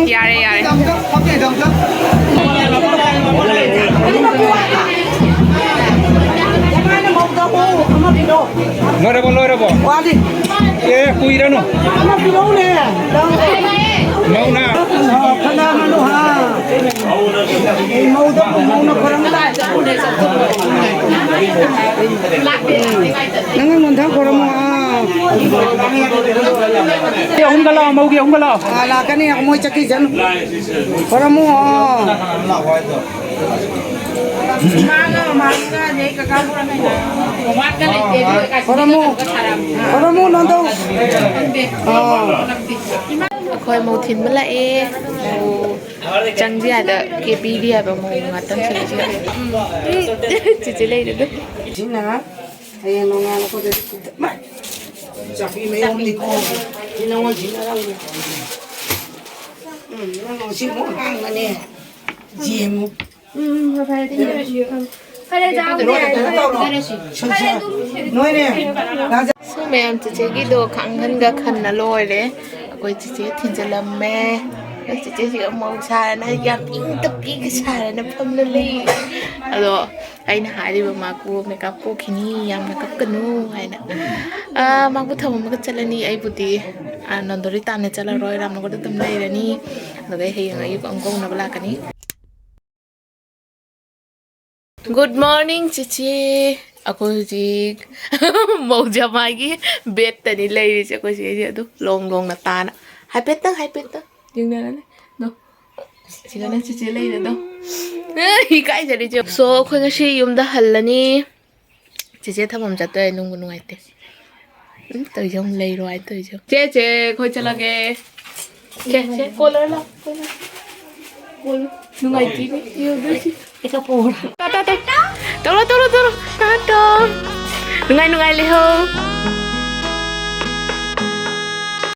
ꯌꯥꯔꯦ, ꯌꯥꯔꯦ꯫ ꯂꯣꯏꯔꯕꯣ, ꯂꯣꯏꯔꯕꯣ? ꯋꯥꯠꯂꯤ꯫ ꯑꯦ, ꯀꯨꯏꯔꯅꯨ꯫ ꯑꯃ ꯄꯤꯔꯛꯎꯅꯦ꯫ ꯃꯧꯅ꯫ ꯑ, ꯐꯅ ꯑꯃꯅꯨ, ꯍꯥ꯫ ꯑꯩ ꯃꯧꯗ, ꯃꯧꯅ ꯈꯣꯏꯔꯝ ꯇꯥꯏ꯫ ꯅꯪ ꯑꯩꯉꯣꯟꯗ ꯈꯣꯏꯔꯝꯃꯣ, ꯑꯥ꯫ ꯑꯍꯨꯝꯒ ꯂꯥꯛꯑꯣ, ꯃꯧꯒꯤ ꯑꯍꯨꯝꯒ ꯂꯥꯛꯑꯣ꯫ ꯑꯥ, ꯂꯥꯛꯀꯅꯤ, ꯃꯣꯏ ꯆꯠꯈꯤ ꯁꯅꯨ꯫ ꯈꯣꯏꯔꯝꯃꯣ, ꯑꯥ꯫ ꯈꯣꯏꯔꯝꯃꯨ, ꯈꯣꯏꯔꯝꯃꯨ, ꯅꯣꯟꯗꯧ꯫ ꯑꯥ꯫ ꯑꯩꯈꯣꯏ ꯃꯧ ꯊꯤꯟꯕ ꯂꯥꯛꯑꯦ꯫ ꯃꯧ ꯆꯪꯗ ꯌꯥꯗ ꯀꯦꯕꯤꯔꯤ ꯍꯥꯏꯕ ꯃꯧ ꯉꯥꯛꯇꯪ ꯁꯤꯗ꯫ ꯎꯝ꯫ ꯆꯤꯆꯦ ꯂꯩꯔꯦ ꯑꯗꯨ꯫ ꯁꯤꯅ ꯍꯌꯦꯡ ꯅꯣꯡꯉꯥꯜꯂꯛꯄꯗꯗꯤ ꯈꯨꯠꯇ-, ꯃꯥ! ꯆꯥꯛꯄꯤ ꯃꯌꯨꯝꯅꯤꯀꯣ꯫ ꯁꯤ ꯅꯉꯣꯟ ꯁꯤꯟꯅꯔꯝꯒꯦ꯫ ꯎꯝ, ꯅꯪ ꯁꯤ ꯑꯃꯨꯛ ꯍꯥꯡꯒꯅꯤ꯫ ꯌꯦꯡꯉꯨ꯫ ꯎꯝ, ꯎꯝ, ꯐꯔꯦ, ꯐꯔꯦ, ꯊꯦꯡꯅꯔꯁꯤ꯫ ꯎꯝ꯫ ꯐꯔꯦ, ꯆꯥꯎꯗꯦ꯫ ꯀꯩꯅꯣ ꯇꯧꯔꯣ꯫ ꯐꯔꯦ, ꯑꯗꯨꯝ ꯅꯣꯏꯅꯦ꯫ ꯁꯨ ꯃꯌꯥꯝ ꯆꯤꯆꯦꯒꯤꯗꯣ ꯀꯥꯡꯈꯟꯒ ꯈꯟꯅ ꯂꯣꯏꯔꯦ꯫ ꯑꯩꯈꯣꯏ ꯆꯤꯆꯦ ꯊꯤꯟꯖꯤꯜꯂꯝꯃꯦ꯫ ꯑꯩ ꯆꯦꯆꯦꯁꯤꯒ ꯃꯧ ꯁꯥꯔꯅ ꯌꯥꯝ ꯏꯪ ꯇꯞꯄꯤꯒ ꯁꯥꯔꯅ ꯐꯝꯅ ꯂꯩ꯫ ꯑꯗꯣ ꯑꯩꯅ ꯍꯥꯏꯔꯤꯕ ꯃꯥꯀꯨ ꯃꯦꯀꯞ ꯄꯣꯛꯈꯤꯅꯤ, ꯌꯥꯝꯅ ꯀꯞꯀꯅꯨ ꯍꯥꯏꯅ꯫ ꯑꯥ, ꯃꯥꯕꯨ ꯊꯝꯃꯝꯃꯒ ꯆꯠꯂꯅꯤ꯫ ꯑꯩꯕꯨꯗꯤ, ꯑꯥ, ꯅꯟꯗꯣꯔꯤ ꯇꯥꯟꯅ ꯆꯠꯂꯔꯣꯏ, ꯔꯥꯝꯅꯒꯔꯗ ꯑꯗꯨꯝ ꯂꯩꯔꯅꯤ꯫ ꯑꯗꯨꯒ ꯑꯩ ꯍꯌꯦꯡ ꯑꯌꯨꯛ ꯑꯃꯨꯛ ꯀꯧꯅꯕ ꯂꯥꯛꯀꯅꯤ꯫ Good morning, ꯆꯤꯆꯦ꯫ ꯑꯩꯈꯣꯏ ꯍꯧꯖꯤꯛ ꯃꯧ ꯖꯃꯥꯏꯒꯤ ꯕꯦꯠꯇꯅꯤ ꯂꯩꯔꯤꯁꯦ꯫ ꯑꯩꯈꯣꯏ ꯆꯦꯁꯦ ꯑꯗꯨ ꯂꯣꯡ ꯂꯣꯡꯅ ꯇꯥꯅ ꯍꯥꯏꯐꯦꯠꯇꯪ, ꯍꯥꯏꯐꯦꯠꯇꯪ ꯌꯦꯡꯅꯔꯅꯤ꯫ ꯑꯗꯣ ꯁꯤꯗꯅ ꯆꯤꯆꯦ ꯂꯩꯔꯦꯗꯣ꯫ ꯏꯀꯥꯏꯖꯔꯤꯁꯦ꯫ So, ꯑꯩꯈꯣꯏ ꯉꯁꯤ ꯌꯨꯝꯗ ꯍꯜꯂꯅꯤ꯫ ꯆꯤꯆꯦ ꯊꯝꯐꯝ ꯆꯠꯇꯣꯏ ꯅꯨꯡꯕꯨ ꯅꯨꯡꯉꯥꯏꯇꯦ꯫ ꯎꯝ, ꯇꯧꯔꯤꯁꯦ ꯑꯃꯨꯛ ꯂꯩꯔꯣ ꯍꯥꯏ ꯇꯧꯔꯤꯁꯦ꯫ ꯆꯦ, ꯆꯦ, ꯑꯩꯈꯣꯏ ꯆꯠꯂꯒꯦ꯫ ꯆꯦ, ꯆꯦ, ꯀꯣꯂꯔ ꯂꯥꯎ, ꯀꯣꯂꯔ꯫ ꯀꯣꯂꯔ꯫ ꯅꯨꯡꯉꯥꯏꯇꯦꯅꯦ, ꯌꯦꯡꯗꯣꯏꯁꯤ꯫ ꯇꯥ, ꯇꯥ, ꯇꯥ꯫ ꯇꯧꯔꯣ, ꯇꯧꯔꯣ, ꯇꯧꯔꯣ꯫ ꯇꯥ, ꯇꯥ꯫ ꯅꯨꯡꯉꯥꯏ, ꯅꯨꯡꯉꯥꯏ ꯂꯩꯍꯧ꯫